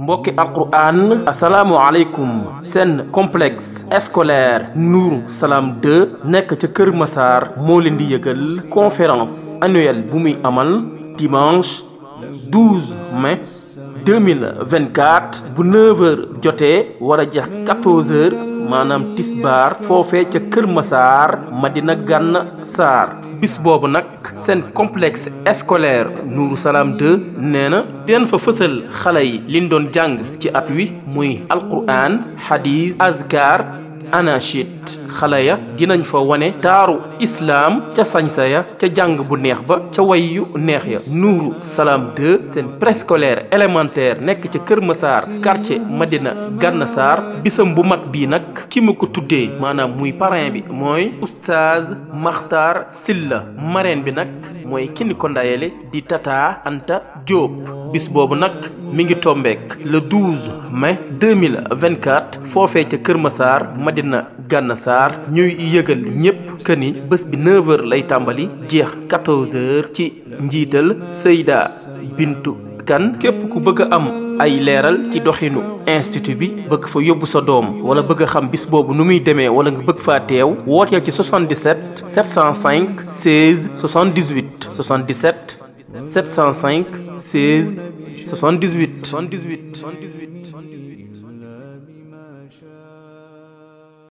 mbokki alquran asalaamualeykum seen complexe scolaire Nour Salam 2 nekk ca Kër Massar moo leen di yëgal conférence annuelle bu muy amal dimanche 12 mai 2024 bu 9h jotee war a jeex 14h maanaam tisbaar foofee ca Kër Massar Madina Gànna Saar bis boobu nag seen complexe scolaire Nour Salam 2 nee na dinañ fa fësal xale yi liñ doon jàng ci at wi muy alquran hadith azkar anachid xale ya dinañ fa wane taaru islaam ca sañsa ya ca jàng bu neex ba ca way yu neex ya Nour Salam 2 seen préscolaire élémentaire nekk ca Kër Massar quartier Madina Gànna Saar bisam bu mag bii nag ki ma ko tuddee maanaam muy parrain bi mooy oustaz Makhtar Silla marraine bi nag mooy kini ko ndayele di Tata Anta Diop bis boobu nag mi ngi tombeek le 12 mai 2024 foofee ca Kër Massar Madina Gànna Saar ñuy yëgal ñépp que ni bés bi 9h lay tàmbali jeex 14h ci njiital Seyda Bintu Kan képp ku bëgg a am ay leeral ci doxinu institut bi bëgg fa yóbbu sa doom wala bëgg a xam bis boobu nu muy demee wala nga bëgg faa teew wooteel ci 77 705 16 78 77 705 16 78